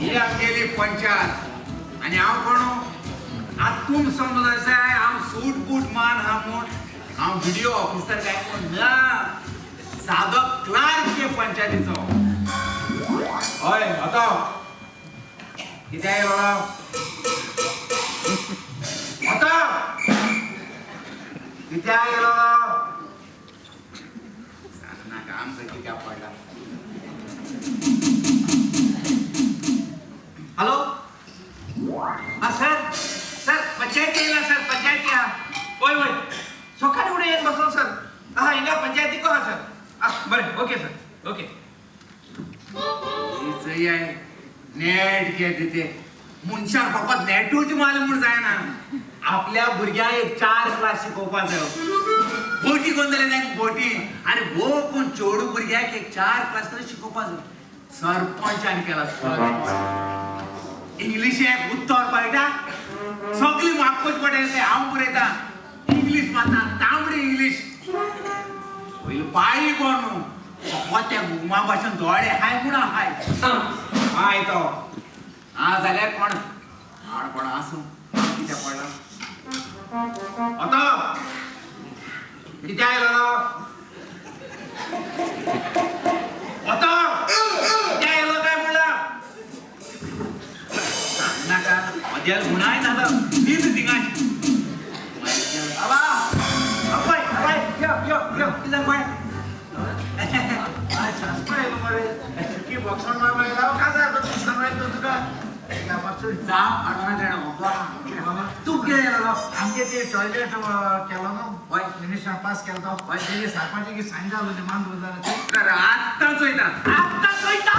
ही आमगेली पंचायत आनी हांव कोण आतां तुम समजून आसा हांव सूट बूट मान हा म्हूण हांव व्हिडिओ ऑफिसर काय कोण ना सादो क्लार्क के पंचायतीचो. हय आतां कितें आयलो आतां कितें आयलो सांग नाका आमकां कित्याक पडला. हॅलो हा सर सर पंचायती येयला सर पंचायती हा. वय वय सकाळी फुडें येवन बसलो सर. हा हिंगा पंचायतीको हा सर. हा बरें ओके सर ओके. ही आहे नेट घे तिथे मनशान फकत नेटूच मारलें म्हूण जायना आपल्या भुरग्यांक एक 4 क्लास शिकोवपाक जायो. बोटी कोण जाल्यार तांकां बोटी आनी भोव कोण चेडू भुरग्याक एक 4 क्लास तरी शिकोवपाक जायो. सरपंचान केला सरपंच इंग्लिशेक उत्तर कळटा सगळी म्हाका पडटा ते हांव बरयता इंग्लीश माता तांबडी इंग्लीश पयलीं पाळी कोण न्हू फकत त्या गुमा भाशेन दोळे हाय म्हूण हाय हाय तो हा जाल्यार कोण हाड कोण आसूं कित्याक पडला आतां कितें आयलो आतां कितें आयलो काय म्हणला सांग नाका मध्यान गुणाय ना न्हीद थिंगाची. आबा अपाय अपाय यो यो यो कितें पाय मरे की बॉक्सान मारला काजार सांगायचं तुका जाप हाडना तेणें बाबा तूं कितें केलो? आमगे ते टॉयलेट केलो न्हू हय. मिनिस्टर पास केलो तो हय. तेजे सरपंचाक सायन जालो ते मान दवरला ते. तर आत्तांच वयता आत्तां चोयता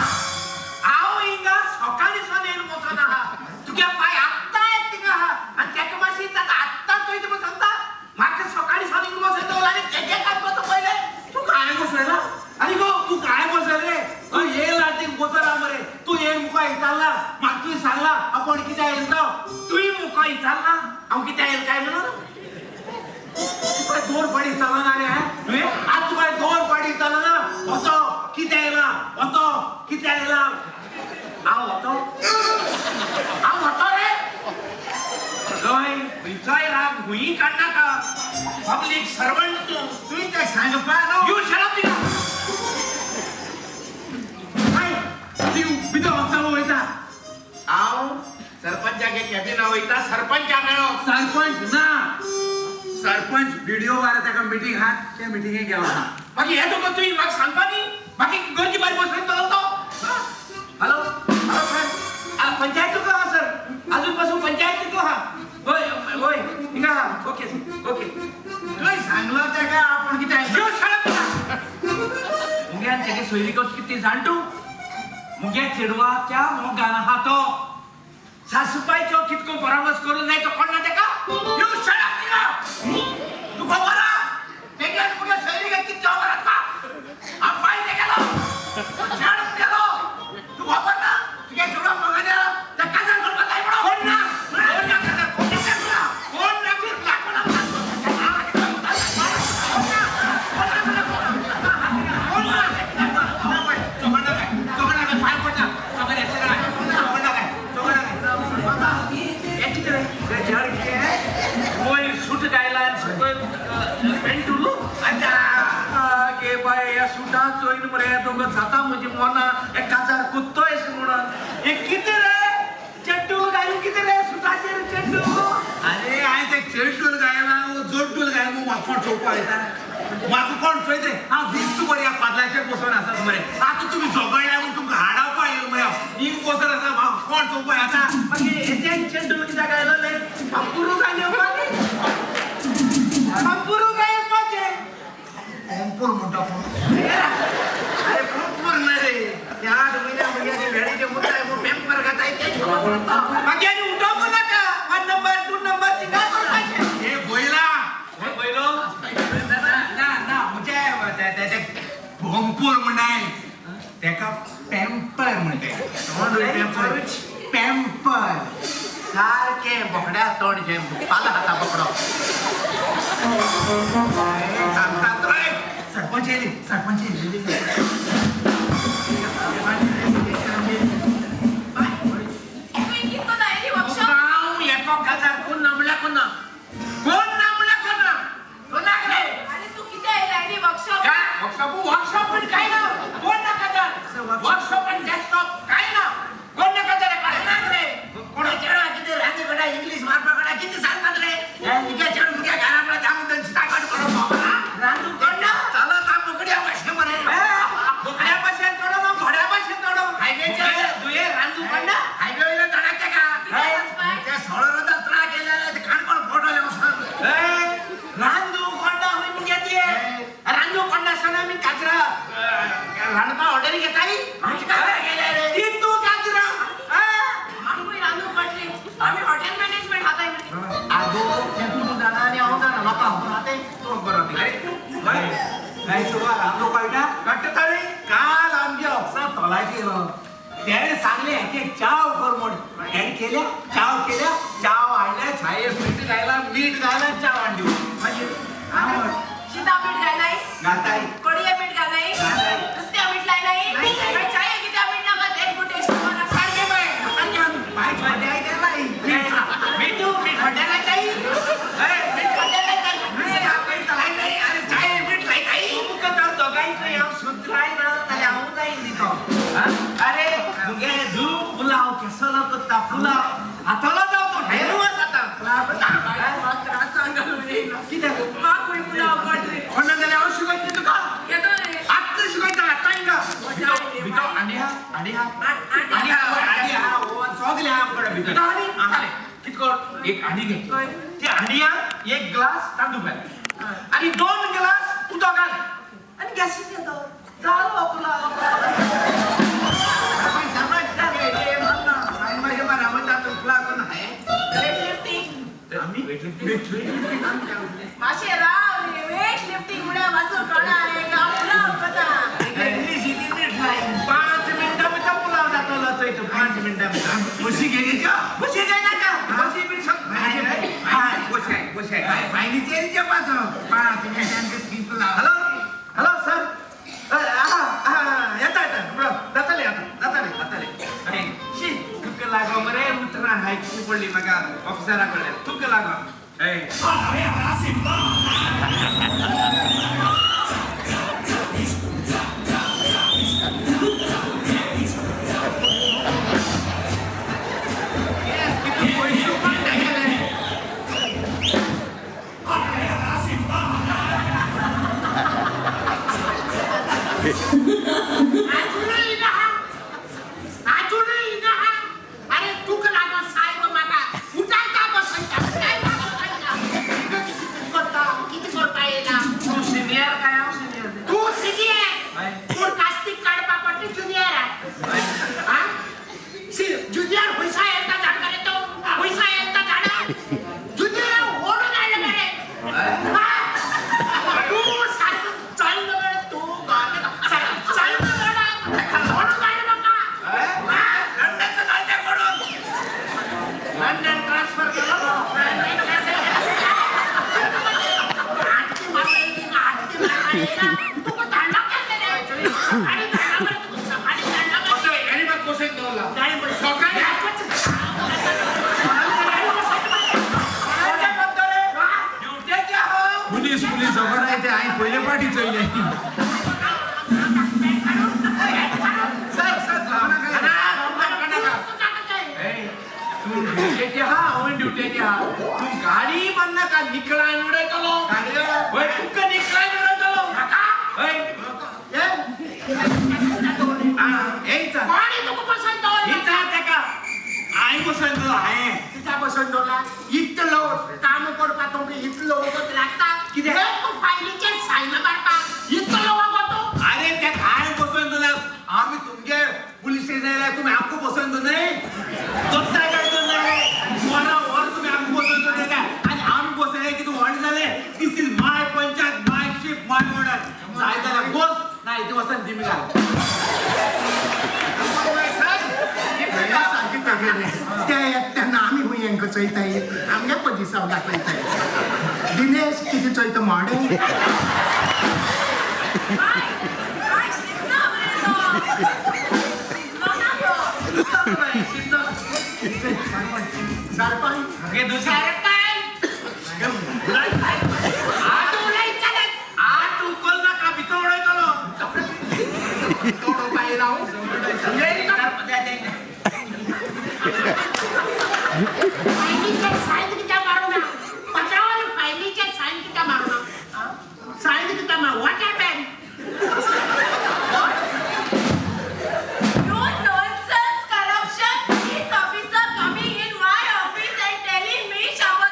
हांव हिंगा सकाळीं सावन येवन बसोन आहा तुगे पाय आत्तां येत थिंगा आहा आनी तेका मातशी जाता आत्तां चोयता म्हूण सांगता. म्हाका सकाळीं सावन हिंगा बसयता आनी तेजें काम करता पयलें. तूं काय बसयला आनी गो तूं काय बसयले रे? तूं येयला ती बसला मरे तूं येवन मुखार विचारला म्हाका तुवें सांगला आपूण कितें आयलो तो. तुवें मुखार विचारला हांव कितें आयलो काय म्हणून? तुका 2 फावटी विचारला ना रे तुवें? आतां तुका 2 फावटी विचारला ना वचो कितें आयला वचो कितें आयला. हांव वतो हांव वतो रे खंय खंयचोय राग हुंयी काडनाका पब्लीक सर्वंट तूं. तुवें ते सांगपा न्हू. You shut up थिंगा. हाय ती भितर वचपाक वयता. हांव सरपंचागे कॅबिना वयता सरपंचा मेळो. सरपंच ना सरपंच व्हिडिओ वार ताका मिटींग आहा त्या मिटिंगेक गेलो आहा. मागीर हें तुका तुवें म्हाका सांगपा न्ही मागीर गरजे भायर बसोवन तो. हॅलो हॅलो सर पंचायतीको आहा सर अजून पासून पंचायतीको आहा. हय हय हिंगा आहा ओके सर ओके. तुवें सांगलो तेका आपूण कितें आयलो. You shut up थिंगा. मुग्यान तेगे सोयरीगत कितें जाण तूं मुगे चेडवाच्या मोगान आहा तो सासूबायचो कितको परामर्श करून जाय तो कोण ना तेका. You shut up थिंगा. तूं खबर आहा तेगे आनी मुगे सोयरीगत कितें खबर आहा तुका? हांव पाय तेगेलो चेड मुगेलो तूं खबर ना तुगे चेडवा मोगान आहा तेका काजार करपाक जाय म्हणून. कोण ना कोण ना काजार कोण ना कोण ना कोण ना वयर सूट गायला आनी सकयल पेंट उरलो. गे बाय ह्या सुटां चोयन मरे दोगो जाता म्हजी मना एक काजार कुत्तोय अशें म्हणून. हे कितें रे चेड्डूल घालून कितें रे सुटाचेर चेड्डूल? अरे हांवें ते चेड्डूल घायला जोड्डूल घायला म्हूण म्हाका कोण चोवपाक येता म्हाका कोण चोयते हांव दिस्त बरे ह्या पादलाचेर बसून आसा मरे. आतां तुमी झगडल्या म्हूण तुमकां हाडावपा येयलो मरे हांव हिंग बसून आसा म्हाका कोण चोवपाक येता? मागीर हेच्यान चेड्डूल कित्याक घायलोलें? पंपुरू घाल येवपाचें पंपुरू काय येवपाचें पंपूर म्हणटा कोण? अरे पंपूर ना रे ते 8 म्हयन्या भुरग्याचे भेडीचे मुताय म्हूण पेंपर घाताय ते मागीर आनी उठोवंक नाका 1 नंबर 2 नंबर थिंगा करपाचें. हे बैला हे बैलो ना ना ना म्हणजे ते भोंपूर म्हणाय तेका पेम्पर म्हणटे. पेंपर पेम्पर सारकें बोकड्या तोंड जें पाला खाता बोकडो. सरपंच येयली सरपंच येयली. त्याने सांगले की चाव कर म्हण. त्याने केल्या, चाव केल्या, चाव आणल्या, छाये मीठ घायला, मीठ घायला, चाव आणली. मागीर शिता मीठ घालाय. घालताय. कडये मीठ घालाय. घालाय. नुसत्या मीठ लाय नाही. नाही. काय चाय कित्या मीठ ना घाल, एक टेस्ट करा. सारखे बाय, सारखे आम्ही. बाय, बाय, द्या, बाय. मीठ, मीठ खड्ड्याला ताई. अरे, मीठ खड्ड्याला ताई. नुसत्या मीठ लाय नाही. अरे, चाय मीठ लाय ताई. तुमकां तर दोगांयकय हांव सुद्राय ना जाल्यार हांव जायन न्ही तो. अरे तुगे धू पुलाव केसलो करता पुलाव हातलो जाव तो हेरू आसा आतां. त्रास सांगालो रे. कित्याक? माकूय पुलाव काड रे. कोणा जाल्यार हांव शिकयता तुका. येतो रे. आत्तां शिकयता, आत्तां हिंगा. भितर आनी हा, आनी हा. आनी हा, आनी हा, ओवन सगळें आहा आमकडे भितर. तुका आनी जालें. कित कर, एक आनी घे. हय. ते आनी एक ग्लास तांदूळ घाल आनी 2 ग्लास उदक घाल आनी गॅसीर दवर. जालो पुलाव. Weight lifting. आमी माशे राव रे, वेट लिफ्टिंग म्हळ्यार मातसो कळा रे, हांव पुलाव करता. 5 मिनटां भितर पुलाव जातलो थंय तूं. 5 मिनटां भितर. बशी घेयच्या. बशी जाय नाका. बशी बीन हॅलो हॅलो सर, येता येता जातले आतां, जातले जातले. शी, तुका लागो मरे उतरां आयकूंक पडली म्हाका ऑफिसरा कडल्यान. तुका लागो. अजूनही ना, अजूनही ना. अरे तुका लागो साहेब म्हाका उठायता बसयता, उठायता बसयता. कितें करता, कितें करता येयला? तूं सिनियर काय हांव सिनियर? तूं सिनियर. हय. पूण कास्तीक काडपा पडली ज्युनियर. हा, ज्युनियर हुयसा येता जाणा रे तो, हुयसा येता जाणा. ज्युनियर ओडून आयलो मरे. हा? तूं सारको चल्लो मरे तूं, सारको चल्लो मरे, ओडून आयलो म्हाका. हा? लंडनचं जायतें म्हणून लंडन ट्रान्सफर केलो. ड्युटेचे हांव. पुलीस पुलीस खबर आहे ते हांवें पयले पाटी चोयले. सर सर, तूं ड्युटेचे हा, हांव ड्युटेचे हा. तूं गाडी मारनाका, निकळान उडयतलो. हय, तुका निकळान उडयतलो. हय. विचार ताका. हांवें बसोवन दिलो, हांवें. इतलो काम करपा तुमकां इतलो वगत लागता? कित्याक? फायलीचेर सायन मारपाक इतलो वगत? अरे त्या हांवें बसोवन दिला. आमी तुमगे पुलीस स्टेशनार तुमी आमकां बसोवन दिलो न्हय, दत्ता काडतो न्हय, वरां वर तुमी आमकां बसोवन दिले काय? आनी आमी बसयले कितें व्हडलें जालें? This is my panchayat, my ship, my order. जाय जाल्यार बस, ना इथे वचून दिमी घाल. ते तेन्ना आमी खंय हेंकां चोयताय? आमगे पोजिसांव दाखयताय. दिनेश कितें चोयता मोडें? बाय, बाय, शिजना मरे तो. शिजलो ना तो. सरपंच. हे दुसरे. सरपंच. आत आत उखल नाका, भितर उडयतलो. फायलीचेर सायन कित्याक मारूं ना? पत्रावर फायलीचेर सायन कित्याक मारूं ना? सायन कित्याक मारू? What happen? You nonsense corruption! This officer coming in my office and telling me शाबासकी.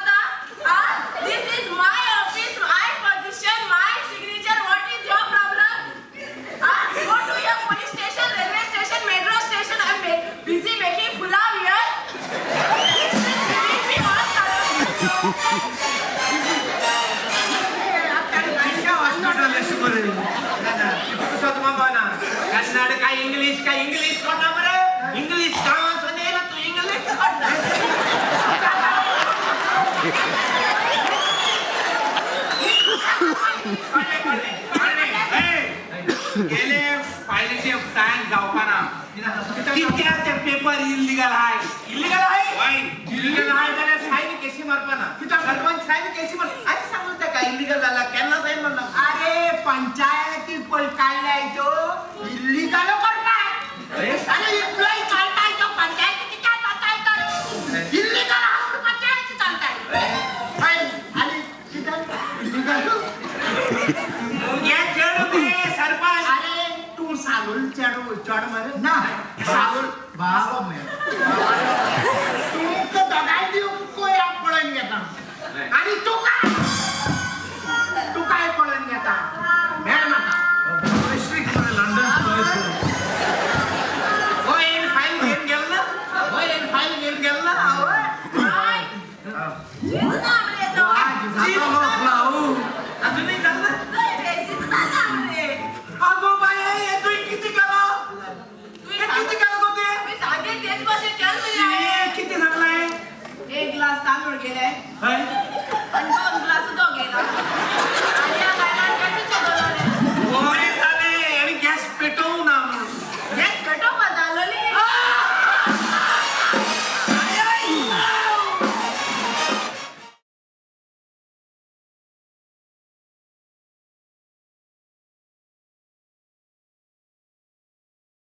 जावपा ना. कित्याक ते पेपर इल्लिगल हाय. इलिगल आहे. वय. इलिगल आहे जाल्यार सायन केशी मारपा ना. सरपंच सायन केशी मार. आनी सांगू ताका इलिगल जाला केन्ना सायन मारना. अरे पंचायती पळ काढलाय तो इल्लिगल करपाक. अरे इम्प्लॉई चालताय तो पंचायती काय चालताय तर इल्लिगल हाऊस पंचायती चालताय. हाय, आणि कित्याक इल्लिगल? मुग्या चेडू ते सरपंच. अरे तू सालूल चेडू चड मरे ना सालूल बाबा मरे तुमकां दोगांय दिवंक कोयर हांव पळोवन घेता आनी तुका तुकाय पळोवन घेता. मेळ म्हाका. हो येन फायल घेवन गेलो ना, हो येन फायल घेवन गेलो ना. आवय. हाय, झिजना मरे तो. अजूनही झालं ना? नाही रे, झिजना ना मरे. अगो बाई, हे तुई किती केलं? हे किती केलं गो ते? मी सांगेन तेच भाशेन केलं मरे. हे किती झालंय? एक ग्लास तांदूळ गेले. हय?